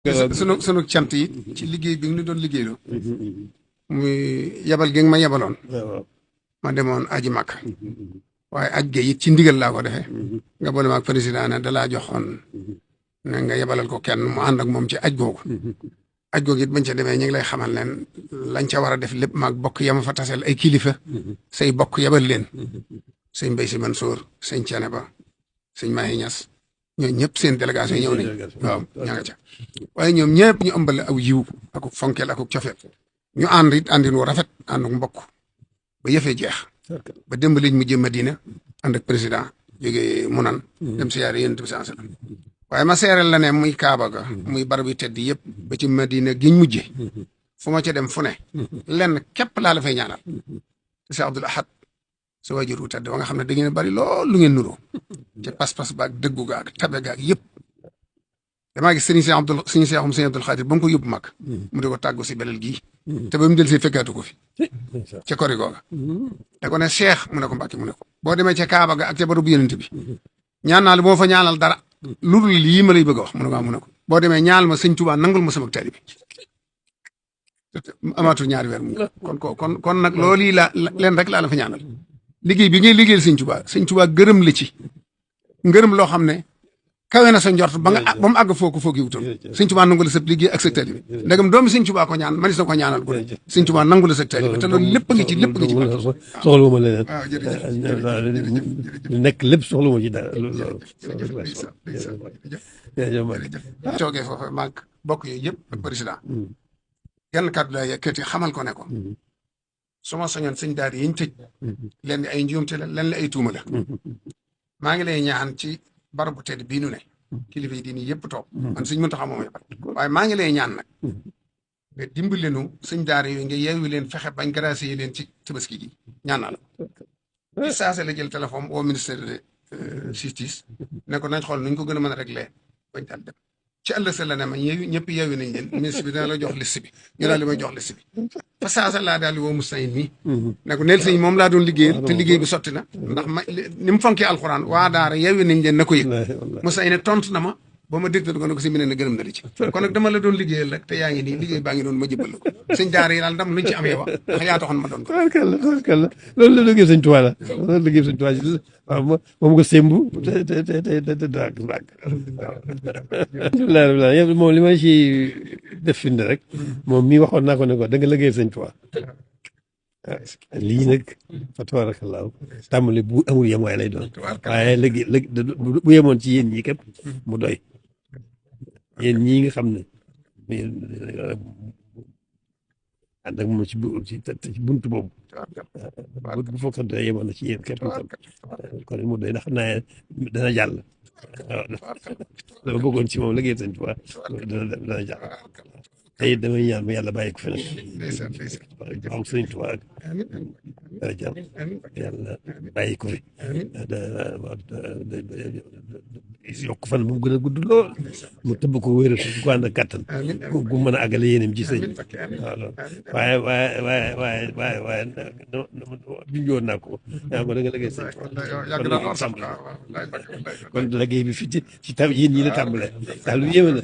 sunu cant yi ci liggéey bi nga ñu doon liggéeyloo muy yabal gi nga ma yabaloon ma demoon aji Makka waaye aj ge it ci ndigal laa ko defee nga boole ma ak président ne dalaa joxoon ne nga yabalal ko kenn mu ànd ak moom ci aj googu it bañ ca demee ñu ngi lay xamal leen lañ ca war a def lépp maag bokk yama fa tasel ay kilifa say bokk yabal leen sëñ Mbay Si Mansour sëñ Cene Ba sëñ Mahi Ñas ñooñu ñëpp seen délégation ñëw nañ waaw ña nga ca waaye ñoom ñëpp ñu ëmbale aw yiw ak fonkeel ak cofeel ñu ànd it àndin wu rafet ànd ak mbokk ba yëfee jeex ba démb lañ mujjee Madina ànd ak président jógee Munan dem siyaare Yonent bi sallallahu alayhi wasallam waaye ma seeral la ne muy Kaaba ga muy barab yu tedd yëpp ba ci Madina giñ mujje fu ma ca dem fu ne lenn képp laa la fay ñaanal Cheikh Abdoul Ahad sa waajur wu tedd ba nga xam ne da ngeen bari lool lu ngeen nuroo te pas-pas baag dëggu gaag tabe gaag yëpp damaa gis sëñ Abdul Xaadir ba mu ko yóbbu mag mu di ko tàggu si belal gii te ba mu del si fekkaatu ko fi ca kori googa da ko ne Cheikh mu ne ko Mbàkke mu ne ko boo demee ca Kaaba ga ak ca barabu Yonent bi ñaan naa la boo fa ñaanal dara lu dul lii ma lay bëgg a wax mu ne ko boo demee ñaanal ma sëñ Tuubaa nangul ma sama taalibe bi amaatul ñaari weer mu kon nag loolu la leen rek laa la fa ñaanal liggéey bi ngay liggéeyal sëñ Tuubaa gërëm la ci ngërëm loo xam ne kawe na sa njort ba mu àgg foo ko foogi wutoon sëñ Tuubaa nangu la sa liggéey ak sa taalibe bi ndegam doomi sëñ Tuubaa ko ñaan manis na ko ñaanal ko sëñ Tuubaa nangu la sa taalibe bi te loolu lépp a ngi ci soxla ma leneen waaw jërëjëf nekk lépp soxla ma ci dara jërëjëf toogee foofu maag bokk yooyu yëpp ak président genn kàddu la yëkkati xamal ko ne ko su ma soñoon sëñ daara yi ñu tëj leen di ay njuumte la leen di ay tuuma la maa ngi lay ñaan ci barabu tedd bii nu ne kilifa yi diini yëpp toog man sëñ Muntaxa moom yebal waaye maa ngi lay ñaan nag nga dimbali nu sëñ daara yooyu nga yeewi leen fexe bañ gracier leen ci tabaski gi ñaan naa la ci saase la jël téléphone au ministère de justice ne ko nañ xool nuñ ko gën a mën a régler bañ daal dem ci ëllëg sa la ne ma ñëpp yeewi nañ leen ministre bi dana la jox liste bi ñu daal di may jox liste bi fa saasa laa daal di woo Moustahine mii ne ko neel sëñ moom laa doon liggéeyal te liggéey bi sotti na ndax ma ni mu fonkee alxuraan waa daara yeewi nañ leen na ko yëg Moustahine tontu na ma ba ma dégtal ko ne ko si mine ne gërëm na li ci kon nag dama la doon liggéeyal rek te yaa ngi nii liggéey baa ngi doon ma jëbbal la ko sëñ daara yi daal ndam luñ ci am yow ndax yaa taxoon ma doon ko tabarkalla loolu la liggéey sëñ Tuubaa la loolu liggéey sëñ Tuubaa waaw moom ko sémbu te daag alhamdulilah rabbil alamin moom li ma ci def firnde rek moom mii waxoon naa ko ne ko da nga liggéey sëñ Tuubaa lii nag fa tabaarakallaahu tàmbali bu amul yem waaye lay doon waaye léegi bu yemoon ci yéen ñii képp mu doy yéen ñii nga xam ne ànd ak moom ci buntu boobu bu fekkoon ne yemoon na ci yéen képp kon mu doy ndax xam naa dana jàll waaw dama bëggoon ci moom liggéey sëñ Tuubaa dana jàll te it damay ñaan ma yàlla bàyyi ko fi nag am sëñ Tuubaa dara jàll yàlla bàyyi ko fi yokk fan bu mu gën a gudd lool mu tëbb ko wéeral ko ànd ak kàttan gu mën a àggale yéenam ci sëñ waaw loolu waaye bindoon naa ko yaa ma da nga liggéey sëñ kon liggéey bi fi ci tam yéen ñi la tàmbalee daal lu yéeme na